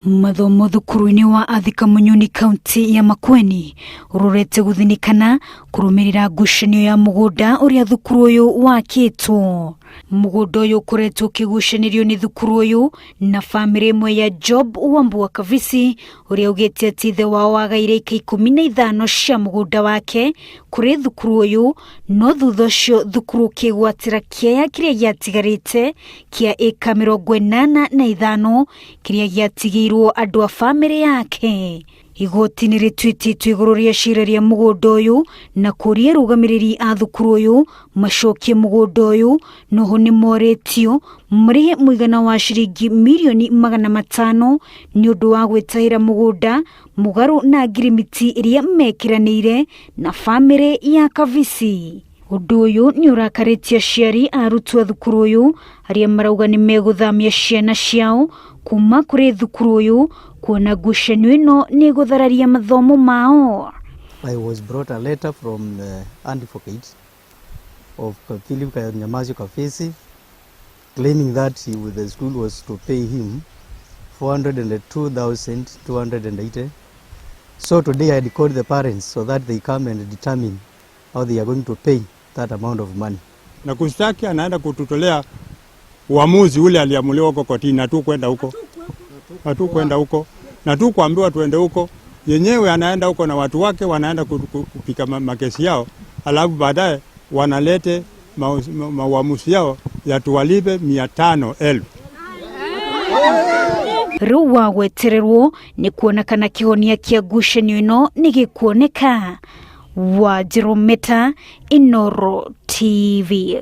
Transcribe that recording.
Mathomo thukuru-inĩ wa Athika Munyuni kaunti ya Makueni ũrorete gũthinĩkana kũrũmĩrĩra ngucanio ya mũgũnda ũrĩa thukuru ũyũ wakĩtwo. Mũgũnda ũyũ ũkoretwo ũkĩgucanĩrio nĩ thukuru ũyũ na bamĩrĩ ĩmwe ya Job Wambua Kavisi ũrĩa augĩte atĩ ithe wao agaire ika 15 cia mũgũnda wake kũrĩ thukuru ũyũ, no thutha ũcio thukuru ũkĩgwatĩra kĩaya kĩrĩa gĩatigarĩte kĩa ĩka 85 kĩrĩa gĩatigĩirwo andũ a bamĩrĩ yake. Igoti nĩ rĩtuĩtĩtwo igũrũ rĩa cira rĩa mũgũnda ũyũ na kũria arũgamĩrĩri a thukuru ũyũ macokie mũgũnda ũyũ, noho nĩ morĩtio marĩhe mũigana wa ciringi mirioni 500 nĩ ũndũ wa gwĩtahĩra mũgũnda mũgarũ na ngirimiti ĩrĩa mekĩranĩire na bamĩrĩ ya Kavisi. Ũndũ ũyũ nĩ ũrakarĩtie aciari a arutwo a thukuru ũyũ arĩa marauga nĩ megũthamia ciana ciao kuma kũrĩ thukuru ũyũ kuona ngucanio ĩno nĩ ĩgũthararia mathomo mao. I was brought a letter from the advocate of Philip Nyamasio Kavisi claiming that the school was to pay him 402,280. So today I had called the parents so that they come and determine how they are going to pay that amount of money. Na kushtaki anaenda kututolea uamuzi ule aliamuliwa huko kotini, na tu kwenda huko, hatukwenda huko na tu kuambiwa tuende huko. Yenyewe anaenda huko na watu wake wanaenda kupika makesi yao, alafu baadaye wanalete mauamuzi yao ya tuwalipe 500,000. Rĩu wa gwetererwo nĩ kuona kana kĩhonia kĩa ngucanio ĩno nĩ gĩkuoneka. Wanjirũ Meta, Inooro TV.